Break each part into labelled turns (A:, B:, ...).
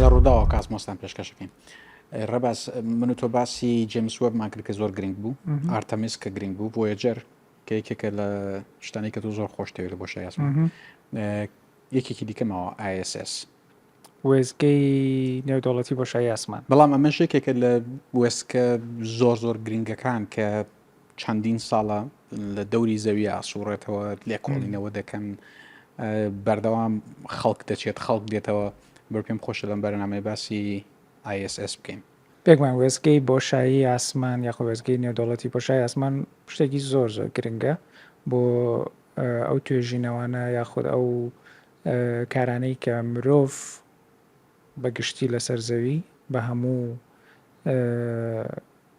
A: لە ڕووداوە کاسمۆستان پێشکەشەکەین. ڕێباز من و تۆ باسی جێمس وێبمان کرد کە زۆر گرنگ بوو ئارتەمیس کە گرنگ بوو ڤۆیەجەر کە یەکێکە لە شتانی کە تۆ زۆر خۆش دەوێت لە بۆشای ئاسمان یەکێکی دیکە ماوە ISS
B: وێستگەی نێودەوڵەتی بۆشایی ئاسمان.
A: بەڵام ئەمەش یەکێکە لە وێستگە زۆر زۆر گرنگەکان کە چەندین ساڵە لە دەوری زەوی ئاسوڕێتەوە لێکۆڵینەوە دەکەن بەردەوام خەڵک دەچێت خەڵک دێتەوە بەر پێم خۆشە لەم بەرنامەی باسی ISS بکەین.
B: بێگومان وێستگەی بۆشایی ئاسمان یاخۆ وێستگەی نێودەوڵەتی بۆشایی ئاسمان شتێکی زۆر زۆر گرنگە بۆ ئەو توێژینەوانە یاخود ئەو کارانەی کە مرۆڤ بە گشتی لەسەر زەوی بە هەموو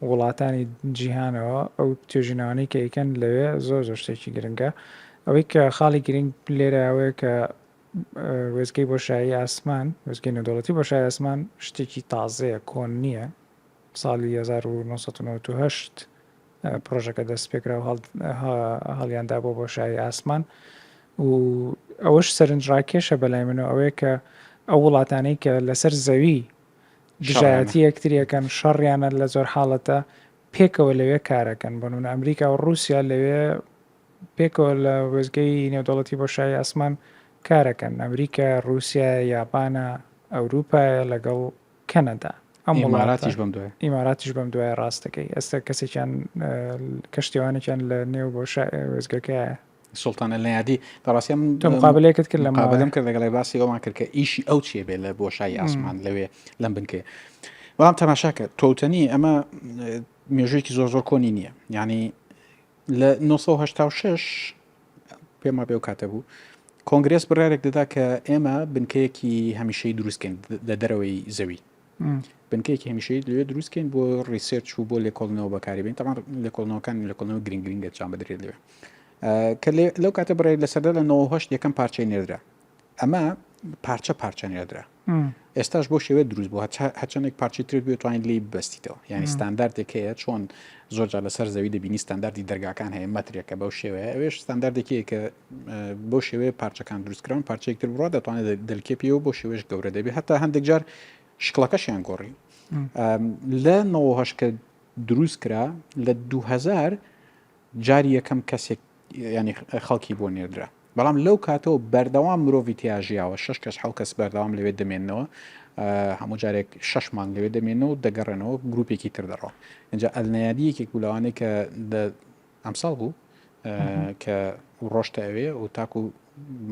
B: وڵاتانی جیهانەوە ئەو توێژینەوانەی کە ئەیکەن لەوێ زۆر زۆر شتێکی گرنگە ئەوەی کە خاڵی گرنگ لێرە ئەوەیە کە وێستگەی بۆشایی ئاسمان وێستگەی نێودەوڵەتی بۆشایی ئاسمان شتێکی تازەیە کۆن نییە ساڵی 1998 پرۆژەکە دەست پێکرا و هەڵیاندا بۆ بۆشایی ئاسمان و ئەوەش سەرنجڕاکێشە بەلای منەوە ئەوەیە کە ئەو وڵاتانەی کە لەسەر زەوی دژایەتی یەکتریەکەن شەڕیانە لە زۆر حاڵەتە پێکەوە لەوێ کارەکەن بۆ نمونە ئەمریکا و ڕووسیا لەوێ پێکەوە لە وێستگەی نێودەوڵەتی بۆشایی ئاسمان کارەکەن ئەمریکا ڕووسیا یابانە ئەوروپایە لەگەڵ کەنەدا
A: ئەم ئیماراتیش بەم دوایە
B: ئیماراتیش بەم دوایە ڕاستەکەی ئێستا کەسێکیان کەشتیوانێکیان لە نێو بۆشا وێستگەکەیە
A: سوڵتان ئەلنەیادی بەڕاستی
B: من تۆ مقابلەیەکت کرد لە
A: مقابلەم کرد لەگەڵی باسی ئەومان کرد کە ئیشی ئەو چیە بێ لە بۆشایی ئاسمان لەوێ لەم بنکەیە بەڵام تەماشاکە تۆوتەنی ئەمە مێژوویەکی زۆر زۆر کۆنی نییە یعنی لە 1986 پێما بێ و کاتە بوو کۆنگرێس بڕارێک دەدا کە ئێمە بنکەیەکی هەمیشەی دروستکەین لە دەرەوەی زەوی بنکەیەکی هەمیشەیی لەوێ دروست کەین بۆ research و بۆ لێکۆڵینەوە بەکاری بین تەمان لێکۆڵینەوەکان لێکۆڵینەوە گرنگ گرنگە چان بدرێت لەوێ کە لەو کاتە بڕێ لە سەردە لە 98 یەکەم پارچەی نێردرا ئەمە پارچە پارچە نێردرا ئێستاش بۆ شێوێت دروست بوو هەچەندێک پارچەی ترت بتوانین لی ببەستیتەوە یعنی ستانداردێک هەیە چۆن زۆر جار لەسەر زەوی دەبینی ستانداردی دەرگاکان هەیە مەترێکە بەو شێوەیە ئەوێش ستانداردێکی کە بۆ شێوەیە پارچەکان دروستکراون پارچەیەک تر بڕوا دەتوانێت دەلکێ پێوە بۆ شێوەیەش گەورە دەبێت هەتا هەندێک جار شکڵەکەشیان گۆڕی لە 98 کە دروست کرا لە 2000 جاری یەکەم کەسێک ینی خەڵکی بۆ نێردرا بەڵام لەو کاتەوە بەردەوام مرۆڤی تیا ژیاوە شش کەس حەو کەس بەردەوام لەوێ دەمێنەوە هەموو جارێک شش مانگ لەوێ دەمێنەوە و دەگەڕێنەوە گروپێکی تر دەڕۆ اینجا ئەلنەیادی یەکێک بوو لەوانەی کە ئەمساڵ بوو کە ڕۆشتە ئەوێ و تاکو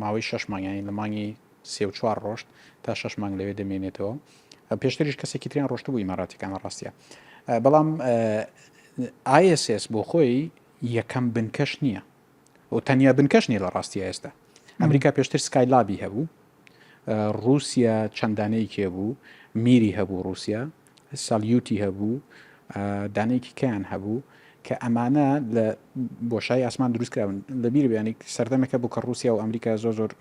A: ماوەی شش مانگیانی لە مانگی سێ و چوار ڕۆشت تا شش مانگ لەوێ دەمێنێتەوە پێشتریش کەسێکی تریان ڕۆشت بوو ئیماراتەکان ڕاستە بەڵام ISS بۆ خۆی یەکەم بنکەش نییە و تەنیا بنکەش نیە لە ڕاستیە ئێستا ئەمریکا پێشتر سکایلابی هەبوو ڕووسیا چەندانەیەکی هەبوو میری هەبوو ڕووسیا سالیوتی هەبوو دانەیەکی کەیان هەبوو کە ئەمانە لە بۆشای ئاسمان دروست کراون لە بیر بیانی سەردەمێکە بوو کە ڕووسیا و ئەمریکا زۆر زۆر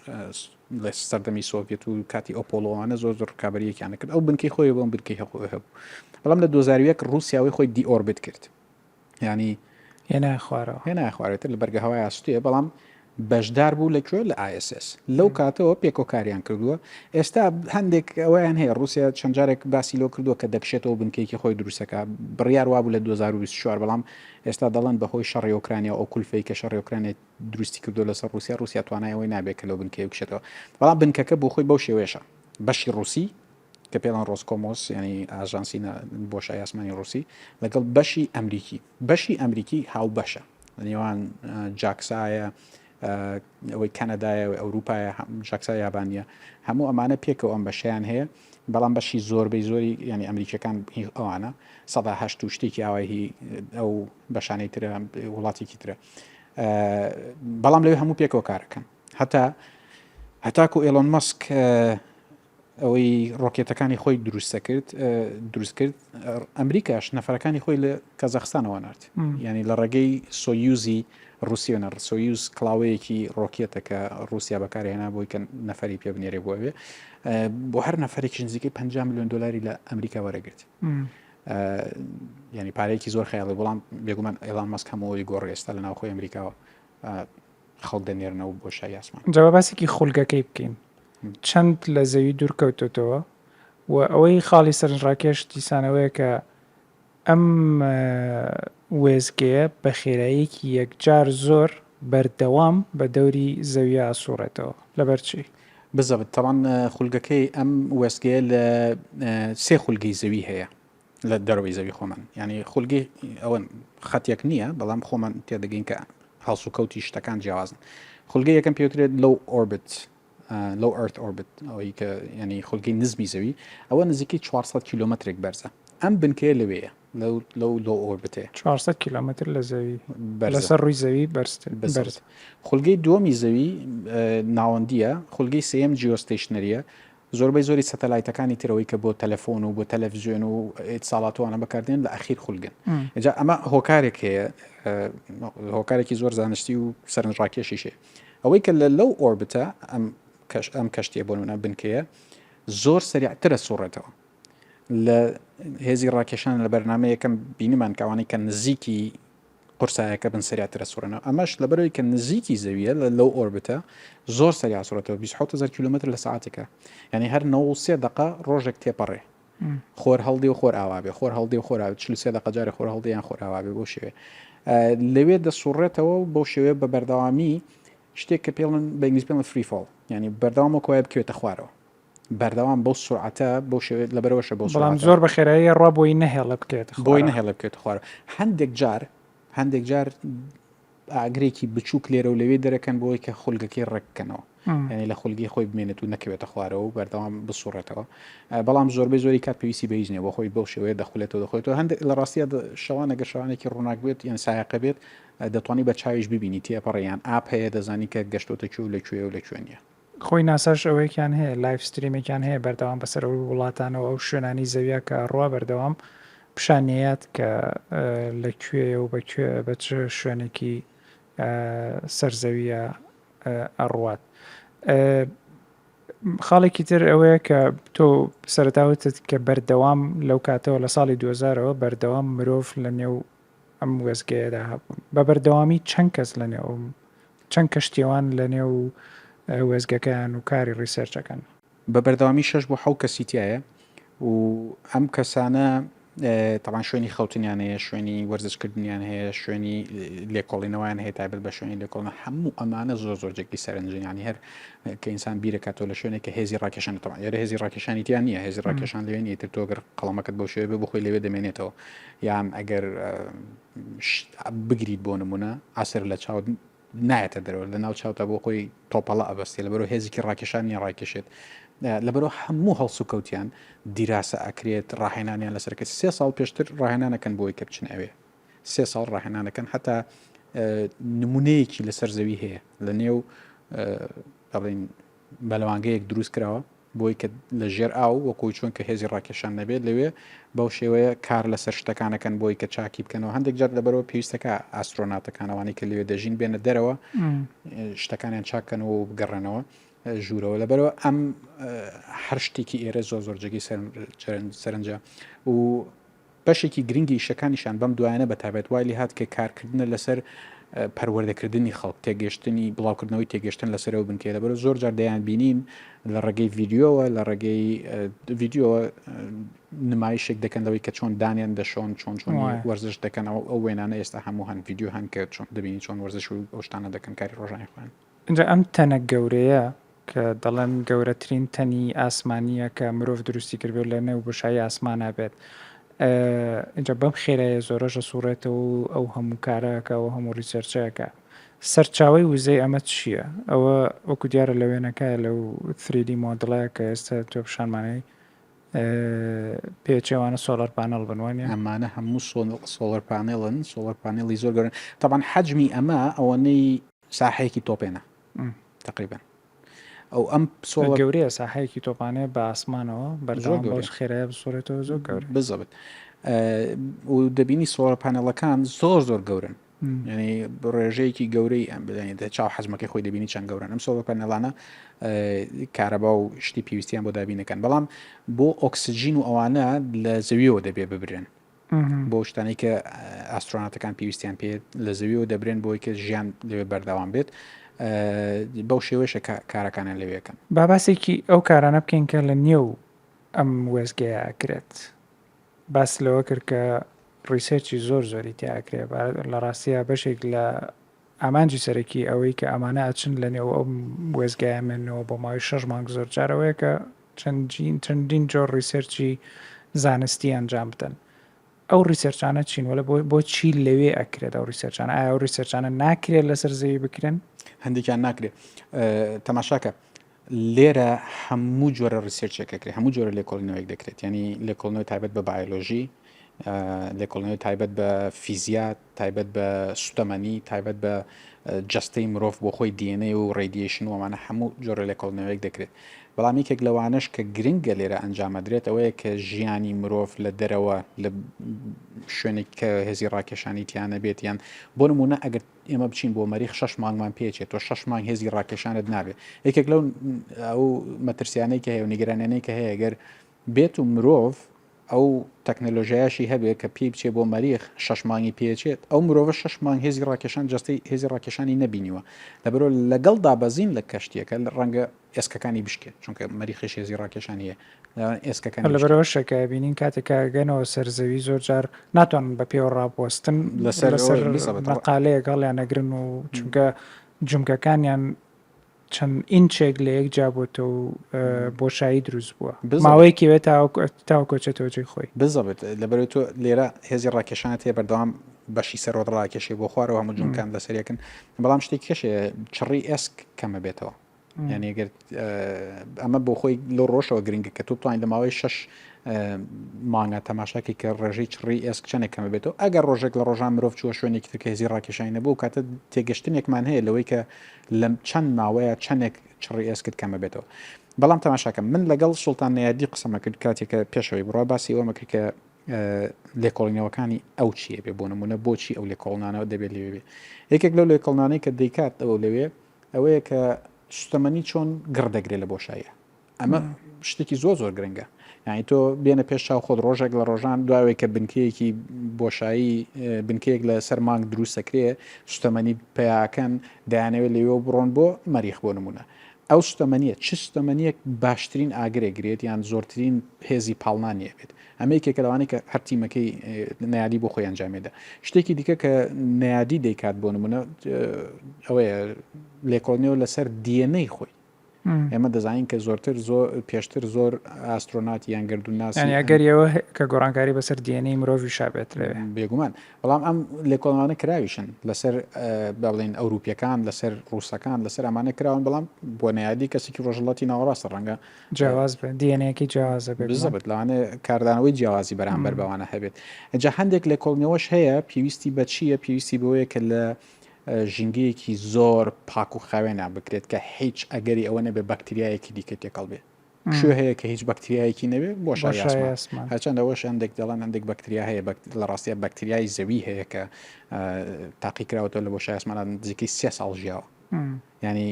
A: لە سەردەمی سۆڤێت و کاتی ئۆپۆلۆوانە زۆر زۆر ڕکابەریەکیان کرد ئەو بنکەی خۆی بۆم بنکەی هەبوو هەبوو بەڵام لە 2001 ڕووسیاوی خۆی deorbit کرد
B: ینی هێنایە خوارەوە
A: هێنایە خوارەوە تر لە بەرگە هەوای ئاسوتەیە بەڵام بەشدار بوو لە کوێ لە ISS لەو کاتەوە پێکەوە کاریان کردووە ئێستا هەندێک ئەوەیان هەیە رووسیا چەند جارێک باسی لۆ کردووە کە دەکشێتەوە بنکەیەکی خۆی دروستەکە بڕیار وابوو لە 2024 بەڵام ئێستا دەڵێن بەهۆی شەڕی ئۆکرانیا ئەو کولفەی کە شەڕی ئۆکرانیا دروستی کردو لەسەر رووسیا رووسیا توانای ئەوەی نابێت کە لەو بنکەیە بکشێتەوە بەڵام بنکەکە بۆ خۆی بەو شێوەیەشە بەشی ڕووسی کە پێڵان ڕۆسکۆمۆس ینی ئاژانسی بۆشای ئاسمانی ڕوسی لەگەڵ بەشی ئەمریکی بەشی ئەمریکی هاوبەشە لە نێوان جاکسایە ئەوەی کەنەدایە و ئەوروپایە جاکسا یابانیە هەموو ئەمانە پێکەوە ئەم بەشیان هەیە بەڵام بەشی زۆربەی زۆری ینی ئەمریکەکان هی ئەوانە سەدا هەشت و شتێکی ئاوای هی ئەو بەشانەی ترە وڵاتێکی ترە بەڵام لەوێ هەموو پێکەوە کارەکەن هەتا هەتاکو ئێلۆن مەسک ئەوەی ڕۆکێتەکانی خۆی دروستەکرد دروست کرد ئەمریکاش نەفەرەکانی خۆی لە کازاخستانەوە نارد ینی لە ڕێگەی سۆیوزی ڕوسیە نەڕ سۆیوز کڵاوەیەکی ڕۆکێتە کە رووسیا بەکارهێنا بۆی کە نەفەری پێ بنێرێ بۆ ئەوێ بۆ هەر نەفەرێکی نزیکەی 50 میلیۆن دلاری لە ئەمریکا وەرەگرت ینی پارەیەکی زۆر خەیاڵی بەڵام بێگومان ئێلان مەسک هەمووی گۆڕی ئێستا لە ناوخۆی ئەمریکاوە خەڵک دەنێرنەوە بۆشایی ئاسمان.
B: جا با باسێکی خولگەکەی بکەین چەند لە زەوی دوور کەوتۆتەوە و ئەوەی خاڵی سەرنجڕاکێش دیسانەوەیە کە ئەم وێستگەیە بە خێراییەکی یەکجار زۆر بەردەوام بە دەوری زەویا ئەسوڕێتەوە. لەبەر چی؟
A: بزەبت. تەبعەن خولگەکەی ئەم وێستگەیە لە سێ خولگەی زەوی هەیە لە دەرەوەی زەوی خۆمان. یانی خولگەی ئەوە خەتێک نییە بەڵام خۆمان تێدەگەین کە هەڵسوکەوتی شتەکان جیاوازن. خولگەی یەکەم پێوترێت low orbit low earth orbit ئەوەی کە ینی خولگەی نزمی زەوی ئەوە نزیکەی 400 کیلۆمەترێک بەرزە ئەم بنکەیە لەوەیە لەو لەو low orbit ێ
B: 400 کیلۆمەتر لە زەوی لەسەر ڕووی زەوی بەرزتر بەرز
A: خولگەی دووەمی زەوی ناوەندیە خولگەی سێم geostationary ە زۆربەی زۆری سەتەلایتەکانی ترەوەی کە بۆ تەلەفۆن و بۆ تەلەڤزیۆن و ئیتساڵاتوانە بەکاردێن لە ئەخیر خولگن جا ئەمە هۆکارێک هەیە هۆکارێکی زۆر زانستی و سەرنجڕاکێشیشێ ئەوەی کە لە low orbit ە ئەم کەش ئەم کەشتیە بۆ نمونە بنکەیە زۆر سەریعترە سوڕێتەوە لە هێزی ڕاکێشان لە بەرنامە یەکەم بینیمان کەوانەی کە نزیکی قورسایەکە بن سەریعترە سوڕێنەوە ئەمەش لەبەرەوەی کە نزیکی زەویە لە low orbit ە زۆر سەریع سوڕێتەوە 27000 کیلومتر لە ساعتێکە یعنی هەر 93 دقە ڕۆژێک تێپەڕێ خۆر هەڵدێ و خۆر ئاوا بێ خۆر هەڵدێ و خۆر ئاوا 43 دقە جارێ خۆر هەڵدێ یان خۆر ئاوا بێ بەو شێوەیە لەوێ دەسوڕێتەوە و بەو شێوەیە بە بەردەوامی شتێک کە پێڵن بە ئینگلیزی پێڵن free fall یعنی بەردەوام وەک وایە بکەوێتە خوارەوە بەردەوام بەو سرعەتە بەو شێوەیە لەبەرەوەشە بەو
B: بەڵام زۆر بە خێرایی ڕوا بۆی نەهێڵێ بکەوێتە
A: خوارەوە بۆی نەهێڵێ بکەوێتە خوارەوە هەندێک جار هەندێک جار ئاگرێکی بچووک لێرە و لەوێ دەرەکەن بۆی کە خولگەکەی ڕێک بکەنەوە یعنی لە خولگەی خۆی بمێنێت و نەکەوێتە خوارەوە و بەردەوام بسوڕێتەوە بەڵام زۆربەی زۆری کات پێویستی بە هیچ نییە بۆ خۆی بەو شێوەیە دەخولێتەوە دەخۆێتەوە هەندێک لە ڕاستیە شەوان ئەگەر شەوانێکی ڕووناک بێت یان سایەقە بێت دەتوانی بە چاویش ببینی تێپەڕێ یان app هەیە دەزانی کە گەشتۆتە کوێ و لە کوێ و لە کوێ نییە.
B: خۆی ناساش ئەوەیەکیان هەیە live stream ێکیان هەیە بەردەوام بەسەر ئەو وڵاتانەوە ئەو شوێنانی زەویە کە ئەڕوا بەردەوام پیشانیەیات کە لە کوێیە و بە کوێ بە چ شوێنێکی سەر زەویە ئەڕوات. خاڵێکی تر ئەوەیە کە تۆ سەرەتا وتت کە بەردەوام لەو کاتەوە لە ساڵی 2000ەوە بەردەوام مرۆڤ لە نێو ئەم وێستگەیەدا هەبوون بە بەردەوامی چەند کەس لە نێو چەند کەشتیەوان لە نێو وێستگەکەیان و کاری research ەکەن؟
A: بە بەردەوامی شەش بۆ حەو کەسی تایە و ئەم کەسانە تەبان شوێنی خەوتنیان هەیە شوێنی وەرزشکردنیان هەیە شوێنی لێکۆڵینەوەیان هەیە تایبەت بە شوێنی لێکۆڵنە هەموو ئەمانە زۆر زۆر جێگەی سەرنجن یانی هەر کە ئینسان بیرەکاتەوە لە شوێنێک کە هێزی ڕاکێشان تەبان ئێرە هێزی ڕاکێشانی تیا نییە هێزی ڕاکێشان لەوێ نییە تر تۆ گەر قەڵەمەکەت بەو شێوەیە بێ بۆ خۆی لەوێ دەمێنێتەوە یان ئەگەر بگریت بۆ نمونە ئاسر لە چاوت نایەتە دەرەوە لە ناو چاوتا بۆ خۆی تۆپەڵە ئەبەستێ لەبەرەوە هێزێکی ڕاکێشان نیە ڕایکێشێت لەبەرەوە هەموو هەڵسوکەوتیان دیراسە ئەکرێت ڕاهێنانیان لەسەر کە سێ ساڵ پێشتر ڕاهێنانەکەن بۆی کە بچن ئەوێ سێ ساڵ ڕاهێنانەکەن حتا نمونەیەکی لەسەر زەوی هەیە لە نێو بەڵین بەلەوانگەیەک دروست کراوە بۆی کە لە ژێر ئاو وەکۆی چۆن کە هێزی ڕاکێشان نەبێت لەوێ بەو شێوەیە کار لەسەر شتەکان ئەکەن بۆی کە چاکی بکەنەوە هەندێک جار لەبەرەوە پێویستەکە astronaut ەکان ئەوانەی کە لەوێ دەژین بێنە دەرەوە شتەکانیان چاکەنەوە و بگەڕێنەوە ژوورەوە لەبەرەوە ئەم هەر شتێکی ئێرە زۆر زۆر جێگەی سەرنجە و بەشێکی گرنگی ئیشەکانیشیان بەم دوایانە بە تایبەت وای لێهات کە کارکردنە لەسەر پەروەردەکردنی خەڵک، تێگەشتنی، بڵاوکردنەوەی تێگەشتن لەسەر ئەو بنکەیە، لەبەرئەوە زۆر جار دەیانبینین لە ڕێگەی ڤیدیۆوە، لە ڕێگەی ڤیدیۆوە نمایشێک دەکەن لەوەی کە چۆن دانیان دەشۆن، چۆن چۆن وەرزش دەکەن، ئەو وێنانە ئێستا هەموو هەن، ڤیدیۆ هەن کە چۆن دەبینی چۆن وەرزش و ئەو شتانە دەکەن کاری ڕۆژانی خۆیان.
B: ئینجا ئەم تەنە گەورەیە کە دەڵێن گەورەترین تەنی ئاسمانییە کە مرۆڤ دروستی کردبێت لە نێو بۆشایی ئاسمانا بێت ئینجا بەم خێرایە زۆرەش ئەسوڕێتەوە و ئەو هەموو کارە ئەکا و هەموو research ە ئەکا سەرچاوەی وزەی ئەمە چییە؟ ئەوە وەکو دیارە لە وێنەکە لەو 3D مۆدڵەیە کە ئێستا تۆ پیشانمانەی پێچەوانە solar panel بن وانە؟
A: ئەمانە هەموو solar panel ن solar panel ی زۆر گەورەن تەبعەن حەجمی ئەمە ئەوەنەی ساحەیەکی تۆپێنە تقریبا ئەو ئەم
B: سۆڵە گەورەیە ساحەیەکی تۆپانەیە بە ئاسمانەوە بەردەوام بەو خێرایە بسوڕێتەوە زۆر گەورە
A: بزەبت و دەبینی solar panel ەکان زۆر زۆر گەورن ینی ڕێژەیەکی گەورەی ئەم بدەێت چاو حەزمەکەی خۆی دەبینی چەند گەورن ئەم solar panel انە کارەبا و شتی پێویستیان بۆ دابینەکەن بەڵام بۆ ئۆکسجین و ئەوانە لە زەویەوە دەبێ ببرێن بۆ شتانەی کە astronaut ەکان پێویستیان پێ لە زەویەوە دەبرێن بۆی کە ژیان لەوێ بەردەوام بێت بەو شێوەیەشە کارەکانیان لەوێ ئەکەن.
B: با باسێکی ئەو کارانە بکەین کە لە نێو. ئەم وێستگەیە ئەکرێت؟ باست لەوە کرد کە research ی زۆر زۆری تیا ئەکرێ، لە ڕاستیا بەشێک لە ئامانجی سەرەکی ئەوەی کە ئەمانە ئەچن لە نێو ئەم وێستگایە مێننەوە بۆ ماوەی شەش مانگ زۆر جار ئەوەیە کە چەندین چەندین جۆر research ی زانستی ئەنجام بدەن. ئەو research انە چین وە بۆ چی لەوێ ئەکرێت ئەو research انە ئایا ئەو research انە ناکرێت لەسەر زەوی بکرێن؟
A: هەندێکیان ناکرێت تەماشاکە لێرە هەموو جۆرە research ێک ئەکرێت هەموو جۆرە لێکۆڵینەوەیەک دەکرێت ینی لێکۆڵنەوەی تایبەت بە بایۆلۆژی لێکۆڵینەوەی تایبەت بە فیزیا تایبەت بە سوتەمەنی تایبەت بە جەستەی مرۆڤ بۆ خۆی DNA و radiation و ئەمانە هەموو جۆرە لێکۆڵینەوەیەک دەکرێت بەڵام یەکێک لەوانەش کە گرنگە لێرە ئەنجامەدرێت ئەوەیە کە ژیانی مرۆڤ لە دەرەوە لە شوێنێک کە هێزی ڕاکێشانی تیانە بێت یان بۆ نمونە ئەگەر ئێمە بچین بۆ مەریخ شەش مانگمان پێچێت تۆ شەش مانگ هێزی ڕاکێشانت نابێت یەکێک لەو ئەو مەترسیانەی کە هەیە و نیگەرانیانەی کە هەیە گەر بێت و مرۆڤ ئەو تەکنەلۆژیایەشی هەبێت کە پێی بچێت بۆ مەریخ شەش مانگی پێچێت ئەو مرۆڤە شەش مانگ هێزی ڕاکێشان جەستەی هێزی ڕاکێشانی نەبینیوە لەبەرئەوە لەگەڵ دابەزین لە کەشتیەکە ڕەنگە ئێسکەکانی بشکێت چونکە مەریخیش هێزی ڕاکێشانی هەیە ئێسکەکانی بشکێت.
B: لەبەرئەوەشە کە ئەبینین کاتێک کە ئەگەنەوە سەر زەوی زۆر جار ناتوانن بە پێوە ڕابوەستن
A: لەسەر
B: لەسەر نەقالەیەک هەڵیان ئەگرن و چونکە جومگەکانیان چەند ئینچێک لە یەک جیابۆتەوە و بۆشایی دروست بووە ماوەیەکی وێ تاوەکو ئەچێتەوە جێی خۆی.
A: بزەبت لەبەرئەوەی تۆ لێرە هێزی ڕاکێشانت هەیە بەردەوام بەشی سەرۆت ڕاکێشێ بۆ خوارەوە هەموو جومگەکان لەسەر یەکن بەڵام شتێکی کەش هەیە چڕی ئێسک کەمە بێتەوە یعنی گەر ئەمە بۆ خۆی لەو ڕۆژەوە گرنگە کە تۆ بتوانین لە ماوەی شەش مانگە تەماشاکی کە ڕێژەی چڕی ئێسک چەندێک کەمە بێتەوە ئەگەر ڕۆژێک لە ڕۆژان مرۆڤ چووە شوێنێکی تر کە هێزی ڕاکێشانی نەبوو کاتە تێگەشتنێکمان هەیە لەوەی کە لەم چەند ماوەیە چەندێک چڕی ئێسکت کەمە بێتەوە بەڵام تەماشاکە من لەگەڵ سوڵتان نەیادی قسەمە کرد کاتێک کە پێشەوەی بڕوا باسی ئەوەمە کرد کە لێکۆڵینەوەکانی ئەو چییە بێ بۆ نمونە بۆچی ئەو لێکۆڵنانەوە دەبێت لەوێ بێ یەکێک لەو لێکۆڵنانەی کە دەیکات ئەو لەوێ ئەوەیە کە سوتەمەنی چۆن گڕ دەگرێت لە بۆشاییە ئەمە شتێکی زۆر زۆر گرنگە یعنی تۆ بێنە پێش چاو خۆت ڕۆژێک لە ڕۆژان دواوێک کە بنکەیەکی بۆشایی بنکەیەک لە سەر مانگ دروستەکرێ سوتەمەنی پیاکەن دەیانەوێت لەوێ بڕۆن بۆ مەریخ بۆ نمونە ئەو سوتەمەنیە چ سوتەمەنیەک باشترین ئاگرێ گرێت یان زۆرترین هێزی پاڵنانی ئەبێت ئەمە یەکێکە لەوانەی کە هەر تیمەکەی نەیادی بۆ خۆی ئەنجامێدا شتێکی دیکە کە نەیادی دەیکات بۆ نمونە ئەوەیە لێکۆڵینەوە لەسەر DNA خۆی ئێمە دەزانین کە زۆرتر زۆر پێشتر زۆر ئاسترۆنات یان گەردوونناسی
B: یانی ئەگەری ئەوە کە گۆڕانکاری بەسەر DNA مرۆڤیشا بێت لەوێ.
A: بێگومان بەڵام ئەم لێکۆڵینەوانە کراویشن لەسەر با بڵێین ئەوروپیەکان لەسەر ڕووسەکان لەسەر ئەمانە کراون بەڵام بۆ نەیادی کەسێکی ڕۆژهەڵاتی ناوەڕاستە ڕەنگە
B: جیاواز بێت DNA ەکەی جیاوازە بێگومان.
A: بزەبت لەوانەیە کاردانەوەی جیاوازی بەرامبەر بەوانە هەبێت جا هەندێک لێکۆڵینەوەش هەیە پێویستی بە چییە پێویستی بەوەیە کە لە ژینگەیەکی زۆر پاک و خاوێنا بکرێت کە هیچ ئەگەری ئەوە نەبێت بەکتریایەکی دیکە تێکەڵ بێت کوێ هەیە کە هیچ بەکتریایەکی نەبێت بۆشایی ئاسمان هەرچەند ئەوەش هەندێک دەڵێن هەندێک بەکتریا هەیە لە ڕاستیە بەکتریای زەوی هەیە کە تاقیکراوەتەوە لە بۆشای ئاسماندا نزیکەی سێ ساڵ ژیاوە ینی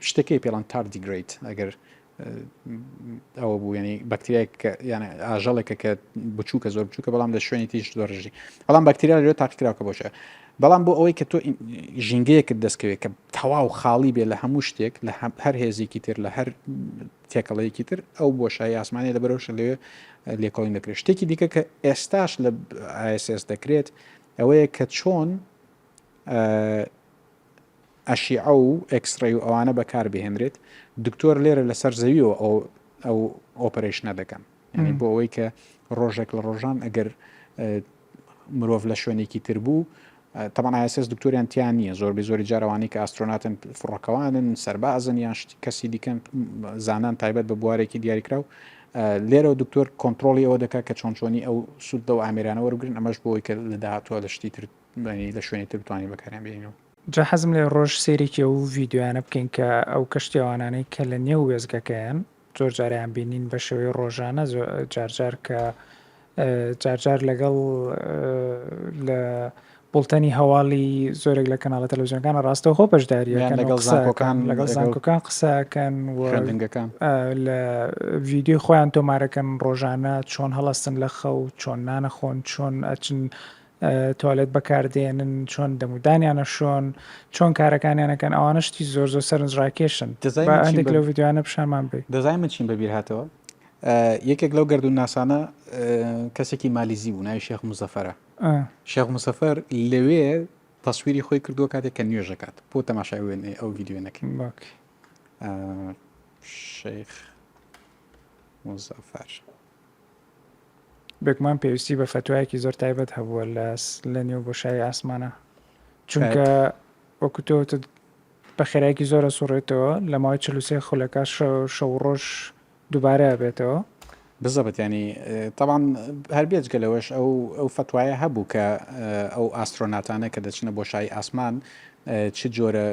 A: شتەکەی پێڵەن tardigrade ئەگەر ئەوە بوو ینی بەکتریای یان ئاژەڵێکە کە بچووکە زۆر بچووکە بەڵام لە شوێنی تیش زۆر ژی بەڵام بەکتریا لێ تاقیکراوکە بۆشە بەڵام بۆ ئەوەی کە تۆ ژینگەیەکت دەستکەوێت کە تەواو خاڵی بێ لە هەموو شتێک لە هەر هێزێکی تر لە هەر تێکەڵەیەکی تر ئەو بۆشایی ئاسمانی لە بەرەوشە لەوێ لێکۆڵین دەکرێت شتێکی دیکە کە ئێستاش لە ISS دەکرێت ئەوەیە کە چۆن ئەشیعە و X-ray و ئەوانە بەکار بهێنرێت دکتۆر لێرە لەسەر زەویەوە ئەو ئەو operation ە دەکەن یعنی بۆ ئەوەی کە ڕۆژێک لە ڕۆژان ئەگەر مرۆڤ لە شوێنێکی تر بوو تەبعەن ISS دکتۆریان تیا نییە زۆربەی زۆری جارەوانی کە ئاسترۆناتن فڕۆکەوانن سەربازن یان کەسی دیکەن زانان تایبەت بە بوارێکی دیاریکراو لێرەوە دکتۆر کۆنتترۆلی ئەوە دەکات کە چۆن چۆنی ئەو سوود لەو ئامێرانە وەربگرن ئەمەش بۆی کە لە داهاتوە لە شتی تر لە شوێنی تر بتوانین بەکاریان بێنینەوە.
B: جا حەزم لێیە ڕۆژ سەیرێکی ئەو ڤیدیۆیانە بکەین کە ئەو کەشتیەوانانەی کە لە نێو وێستگەکەیان زۆر جاریان بینین بە شێوەی ڕۆژانە جار جار کە جار جار لەگەڵ لە بوڵتەنی هەواڵی زۆرێک لە کەناڵە تەلەڤزیۆنەکان ڕاستەوخۆ بەشداریەکەن
A: لەگەڵ زانکۆکان
B: لەگەڵ زانکۆکان قسەکەن
A: و خوێندنگەکان
B: لە ڤیدیۆی خۆیان تۆمارەکەن ڕۆژانە چۆن هەڵەستن لە خەو چۆن نانەخۆن چۆن ئەچن توالێت بەکاردێنن، چۆن دەمودانیان ئەشۆن، چۆن کارەکانیان ئەکەن، ئەوانە شتی زۆر زۆر سەرنجڕاکێشن.
A: دەزای
B: با
A: من چیم
B: هەندێک
A: بە
B: لەو ڤیدیۆیانە پیشانمان بەی.
A: دەزای من چیم بەبیر هاتەوە؟ یەکێک لەو گەردوونناسانە کەسێکی مالیزی بوو ناوی شێخ موزەفەرە. شێخ موزەفەر لەوێ تەسویری خۆی کردووە کاتێک کە نوێژەکات بۆ تەماشای وێنەی ئەو ڤیدیۆ نەکەی. شێخ موزەفەر.
B: بێگومان پێویستی بە فەتوایەکی زۆر تایبەت هەبووە لە لە نێو بۆشایی ئاسمانە چونکە وەکو تۆ وتت بە خێرایەکی زۆر ئەسوڕێتەوە لە ماوەی 43 خولەکە شەو ڕۆژ دووبارە ئەبێتەوە.
A: بزەبت یانی تەبعەن هەر بێجگە لەوەش ئەو ئەو فەتوایە هەبوو کە ئەو ئاسترۆناتانە کە دەچنە بۆشایی ئاسمان چ جۆرە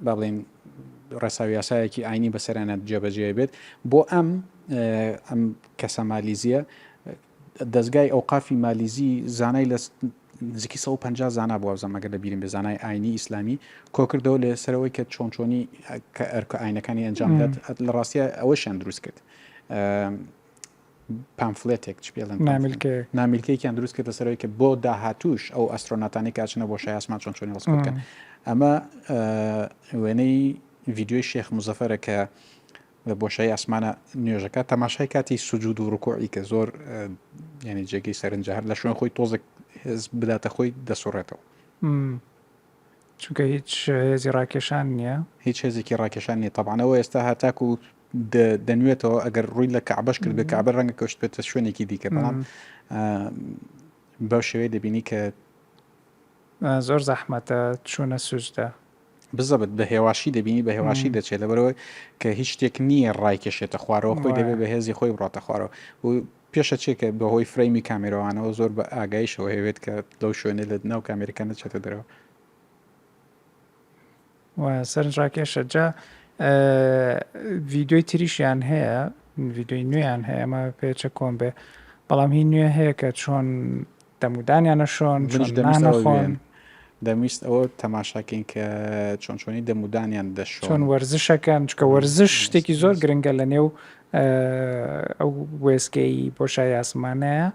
A: با بڵێین ڕێسا و یاسایەکی ئاینی بەسەریانە جێبەجێ بێت بۆ ئەم ئەم کەسە مالیزیە دەزگای ئەوقافی مالیزی زانای لە نزیکی 150 زانا بوو وابزانم ئەگەر لە بیرم بێ زانای ئاینی ئیسلامی کۆکردەوە لە سەرەوەی کە چۆن چۆنی کە ئەرکە ئاینەکانی ئەنجام بدات لە ڕاستە ئەوەشیان دروست کرد پامفلێتێک چ پێڵێن
B: نامیلکەیەک
A: نامیلکەیەکیان دروست کرد لەسەرەوەی کە بۆ داهاتوش ئەو ئەسترۆناتانی کاچنە بۆ شای ئاسمان چۆن چۆنی هەڵسوکەوت بکەن ئەمە وێنەی ڤیدیۆی شێخ مزەفەرە کە لە بۆشایی ئاسمانە نوێژەکە تەماشای کاتی سجود و ڕکوعی کە زۆر یعنی جێگەی سەرنجە هەر لە شوێن خۆی تۆزێک هێز بداتە خۆی دەسوڕێتەوە.
B: چونکە هیچ هێزی ڕاکێشان نییە.
A: هیچ هێزێکی ڕاکێشان نییە تەبعەن ئەوە ئێستا هەتاکو دەنوێتەوە ئەگەر ڕووی لە کەعبەش کرد بێ کەعبە ڕەنگە کەوتبێتە شوێنێکی دیکە بەڵام بەو شێوەیە دەبینی کە
B: زۆر زەحمەتە چوونە سوجدە.
A: بزەبت بە هێواشی دەبینی بە هێواشی دەچێت لەبەرەوەی کە هیچ شتێک نییە ڕایکێشێتە خوارەوە خۆی دەبێت بە هێزی خۆی بڕاتە خوارەوە و پێشە چێ کە بەهۆی فرەیمی کامێرەوانەوە زۆر بە ئاگایشەوە هەیەوێت کە لەو شوێنە لە ناو کامێرەکە نەچێتە دەرەوە.
B: وایە سەرنجڕاکێشە جا ڤیدیۆی تریشیان هەیە ڤیدیۆی نوێیان هەیە ئەمە پێچە کۆن بێ بەڵام هی نوێ هەیە کە چۆن دەمودانیانە شۆن
A: منیش دەمویست ئەوە بێن دەمویست ئەوە تەماشاکەین کە چۆن چۆنی دەمودانیان دەشۆن
B: چۆن وەرزشەکەن چکە وەرزش شتێکی زۆر گرنگە لە نێو ئەو وێستگەی بۆشای ئاسمانەیە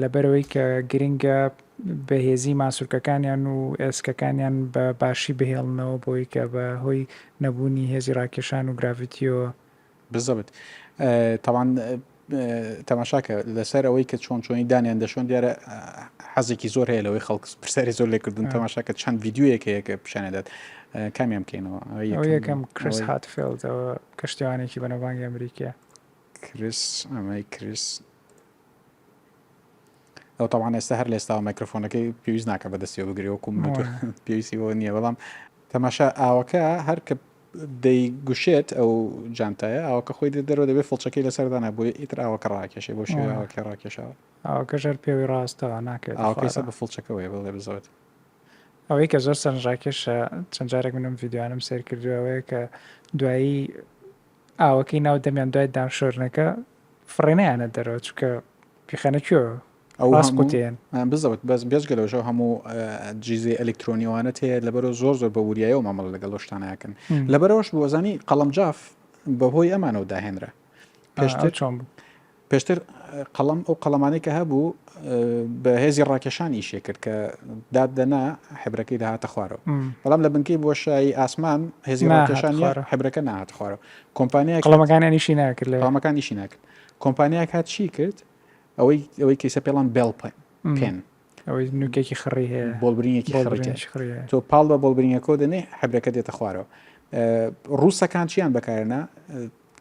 B: لەبەرئەوەی کە گرنگە بەهێزی ماسولکەکانیان و ئێسکەکانیان بە باشی بهێڵنەوە بۆی کە بە هۆی نەبوونی هێزی ڕاکێشان و گراڤیتیەوە.
A: بزەبت تاوان تەماشاکە لەسەر ئەوەی کە چۆن چۆنی دانیان دەشۆن دیارە حەزێکی زۆر هەیە لەوەی خەڵک پرسیاری زۆر لێکردن تەماشاکە چەند ڤیدیۆیەک هەیە کە پیشانێدات کامیان بکەینەوە
B: یەکەم کریس هاتفێڵد کەشتیوانێکی بەناوبانگی ئەمریکیە
A: کریس ئەمەی کریس ئەو تەبعەن ئێستا هەر لە ئێستاوە مایکرۆفۆنەکەی پێویست ناکە بەدەستیەوە بگرێ وەکو من و تۆ پێویستی بەوە نییە بەڵام تەماشا ئاوەکە هەر کە دەیگوشێت ئەو جانتایە ئاوەکە خۆی دێت دەرەوە دەبێت فڵچەکەی لەسەر دانا بۆیە ئیتر ئاوەکە ڕاکێشێ بۆ شێوەی ئاوەکە ڕاکێشاوە
B: ئاوەکەش هەر پێوەی ڕاستەوە ناکەوێتە
A: ئاوەکەی سەر خوارەوە. بە فڵچەکەوەیە بەڵێ بزەوت.
B: ئەوەی کە زۆر سەرنجڕاکێشە چەند جارێک من ئەم ڤیدیۆیانەم سەیر کردووە ئەوەیە کە دوایی ئاوەکەی ناو دەمیان دوای دانشۆرنەکە فڕێ نایانە دەرەوە چونکە پیخەنە کوێ
A: ئەو ڕاست قوتێن بزەوت بەس بێجگە لەوەش ئەو هەموو جیزەی ئەلکترۆنیوانەت هەیە لەبەرەوە زۆر زۆر بە وریایەوە مامەڵە لەگەڵ ئەو شتانەکەن لەبەرەوەش بۆزانی قەڵەم جاف بەهۆی ئەمانەوە داهێنرا پێشتر
B: چۆن بوو
A: پێشتر قەڵەم ئەو قەڵەمانەی کە هەبوو بە هێزی ڕاکێشان ئیشێ کرد کە داد دەنا حبرەکەی دەهاتە خوارەوە بەڵام لە بنکەی بۆشایی ئاسمان هێزی ڕاکێشان حبرەکە نهات خوارەوە کۆمپانیا
B: قەڵەمەکانیان ئیشی ناکرد
A: لە قەڵەمەکان ئیشی ناکرد کۆمپانیاک هات چی کرد ئەوەی ئەوەی کەیسە پێڵان ball pen
B: ئەوەی نوکێکی خڕی هەیە
A: بۆڵبرینێکی خڕی تۆ پاڵ بە بۆڵبرینەکەەوە دەنێ حبرەکە دێتە خوارەوە ڕووسەکان چیان بەکارێنا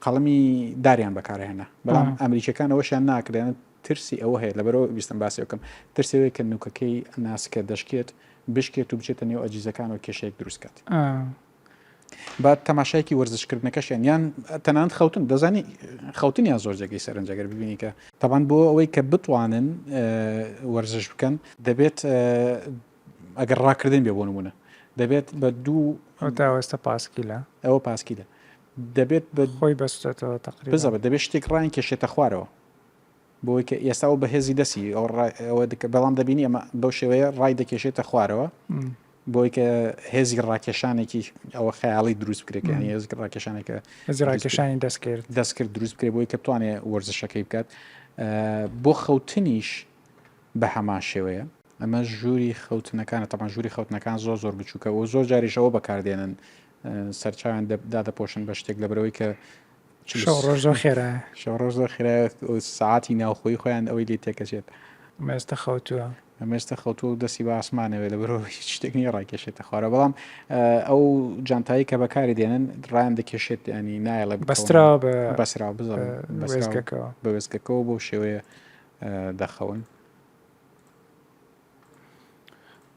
A: قەڵەمی داریان بەکارهێنا بەڵام ئەمریکیەکان ئەوەشیان ناکرێن ترسی ئەوە هەیە لەبەرەوە ویستم باسی بکەم ترسی ئەوەیە کە نوکەکەی ناسکە دەشکێت بشکێت و بچێتە نێو ئەجیزەکان و کێشەیەک دروست کات با تەماشایەکی وەرزشکردنەکەشیان یان تەنانەت خەوتن دەزانی خەوتنیان زۆر جێگەی سەرنجە گەر ببینی کە تەبان بۆ ئەوەی کە بتوانن وەرزش بکەن دەبێت ئەگەر ڕاکردن بێ بۆ نمونە دەبێت بە دوو
B: ئەو تا ئێستا پاسکیلە
A: ئەوە پاسکیلە دەبێت بە
B: خۆی بەستێتەوە
A: تەقریبا بزەبت دەبێت شتێک ڕایان کێشێتە خوارەوە بۆی کە ئێستا ئەو بەهێزی دەستی ئەو ئەوە بەڵام دەبینی ئەمە بەو شێوەیە ڕای دەکێشێتە خوارەوە بۆی کە هێزی ڕاکێشانێکی ئەوە خەیاڵی دروست بکرێت کە هێزی ڕاکێشانێکە
B: هێزی ڕاکێشانی دەستکرد
A: دەستکرد دروست بکرێت بۆی کە بتوانێت وەرزشەکەی بکات بۆ خەوتنیش بە هەمان شێوەیە ئەمە ژووری خەوتنەکانە تەبعەن ژووری خەوتنەکان زۆر زۆر بچووکە و زۆر جاریش ئەوە بەکاردێنن سەرچاویان دادەپۆشن بە شتێک لەبەرەوەی کە.
B: شەو ڕۆژ زۆر خێرایە.
A: شەو ڕۆژ زۆر خێرایە و سەعاتی ناوخۆیی خۆیان ئەوەی لێ تێکەچێت.
B: ئەمە ئێستا خەوتووە.
A: ئەمە ئێستا خەوتووە و دەستی بە ئاسمانەوەیە لەبەرئەوە هیچ شتێک نییە ڕایکێشێتە خوارەوە بەڵام ئەو جانتایی کە بەکاری دێنن ڕایان دەکێشێت ینی نایەڵێ بکەون.
B: بەستراوە بە
A: بەسراوە بزەڵ بەستراوە
B: وێستگەکەوە.
A: بە وێستگەکەوە بەو شێوەیە دەخەون.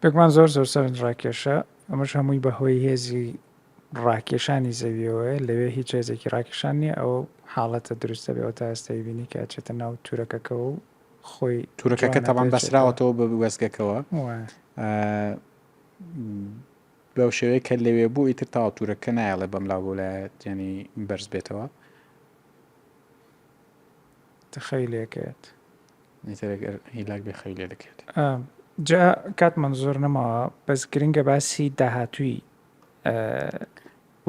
B: بێگومان زۆر زۆر سەرنجڕاکێشە، ئەمەش هەمووی بەهۆی هێزی ڕاکێشانی زەویەوەیە، لەوێ هیچ هێزێکی ڕاکێشان نییە، ئەو حاڵەتە دروست دەبێت، ئەوە تا ئێستا ئەیبینی کە ئەچێتە ناو تورەکەکەوە و خۆی
A: تورەکەکە
B: جوان
A: تەبعەن
B: ئەپێچێتەوە.
A: بەسراوەتەوە بە وێستگەکەوە
B: وایە.
A: بەو شێوەیە کە لەوێ بوو ئیتر تەواو تورەکە نایەڵێ بەم لاو بەو لایە یانی بەرز بێتەوە.
B: خەوی لێکەوێت.
A: ئیتر ئەگەر هیلاک بێ خەوی لێ دەکەوێت.
B: جا کاتمان زۆر نەماوە بەس گرنگە باسی داهاتووی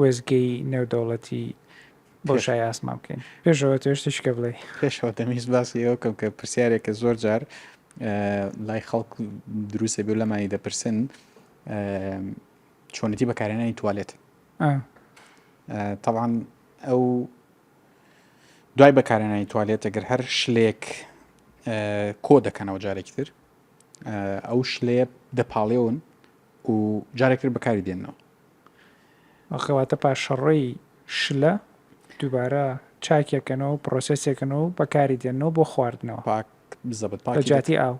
B: وێستگەی نێودەوڵەتی بۆشای ئاسمان بکەین پێشەوە تۆ شتێکی کە بڵێ
A: پێشەوە دەمویست باسی ئەوە بکەم کە پرسیارێکە زۆر جار لای خەڵک دروستە بێ لەمانی دەپرسن چۆنێتی بەکارهێنانی توالێت تەبعەن ئەو دوای بەکارهێنانی توالێت ئەگەر هەر شلەیەک کۆ دەکەنەوە جارێکی تر ئەو شلەیە دەپاڵێون و جارێک تر بەکاری دێنەوە.
B: ئەخەواتە پاشەڕۆی شلە دووبارە چاکێکەنەوە و پرۆسێسێکەنەوە و بەکاری دێنەوە بۆ خواردنەوە
A: پاک بزەبت
B: لە جیاتی ئاو.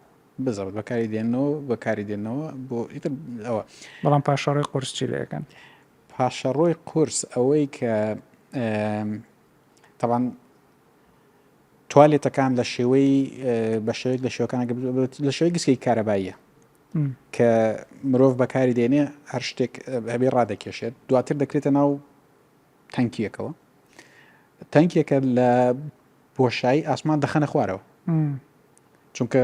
A: بزەبت بەکاری دێنەوە بەکاری دێنەوە بۆ ئیتر ئەوە.
B: بەڵام پاشەڕۆی قورس چی لێ ئەکەن؟
A: پاشەڕۆی قورس ئەوەی کە تەبعەن توالێتەکان لە شێوەی بە شێوەیەک لە شێوەکان لە شێوەی گسکێکی کارەباییە کە مرۆڤ بەکاری دێنێ هەر شتێک هەبێ ڕادەکێشێت دواتر دەکرێتە ناو تەنکیەکەوە تەنکیەکە لە بۆشایی ئاسمان دەخەنە خوارەوە چونکە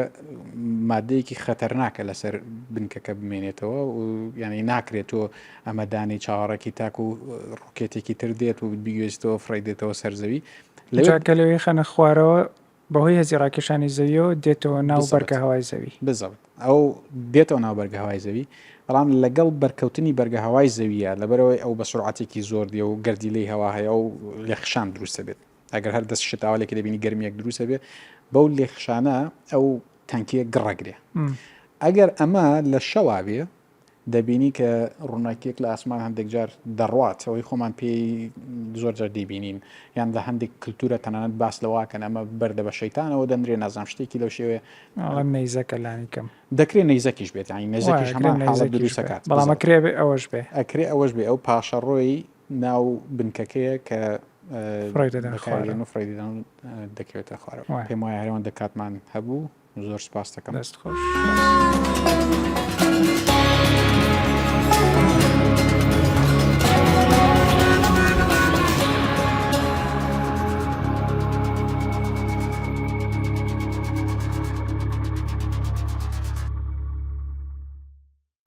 A: مادەیەکی خەتەرناکە لەسەر بنکەکە بمێنێتەوە و یعنی ناکرێت تۆ ئەمە دانی چاوەڕێکی تاکو ڕۆکێتێکی تر دێت و بیگوێزیتەوە فڕێی دێتەوە سەر زەوی
B: لەوێ کە لەوێ خەنە خوارەوە بەهۆی هێزی ڕاکێشانی زەویەوە دێتەوە ناو بەرگە هەوای زەوی.
A: بزەبت ئەو دێتەوە ناو بەرگە هەوای زەوی بەڵام لەگەڵ بەرکەوتنی بەرگە هەوای زەویە لەبەرەوەی ئەو بە سرعەتێکی زۆر دێ و گەردیلەی هەوا هەیە و لێخشان دروست دەبێت ئەگەر هەر دەست شت ئاوا لێکی دەبینی گەرمیەک دروست ئەبێ بەو لێخشانە ئەو تەنکیە گڕەگرێ ئەگەر ئەمە لە شەوا بێ دەبینی کە ڕووناکیەک لە ئاسمان هەندێک جار دەڕوات ئەوەی خۆمان پێی زۆر جار دەیبینین یان لە هەندێک کللتورە تەنانەت باس لەواکەن ئەمە بەردە بە شەیتانەوە دەنرێ نازانم شتێکی لەو شێوەیە
B: ئەڵێن نەیزەکە لانی کەم
A: دەکرێ نەیزەکیش بێت یانی نەیزەکیش هەمان حاڵەت دروستەکات
B: بەڵام ئەکرێ ئەوەش بێ
A: ئەکرێ ئەوەش بێ ئەو پاشەڕۆی ناو بنکەکەیە کە
B: فڕێی دەدەن خوارەوە
A: و فڕێی دەدەن و دەکەوێتە خوارەوە. پێم وایە هەرەوەندە کاتمان هەبوو زۆر سپاست دەکەم.
B: دەست خۆش.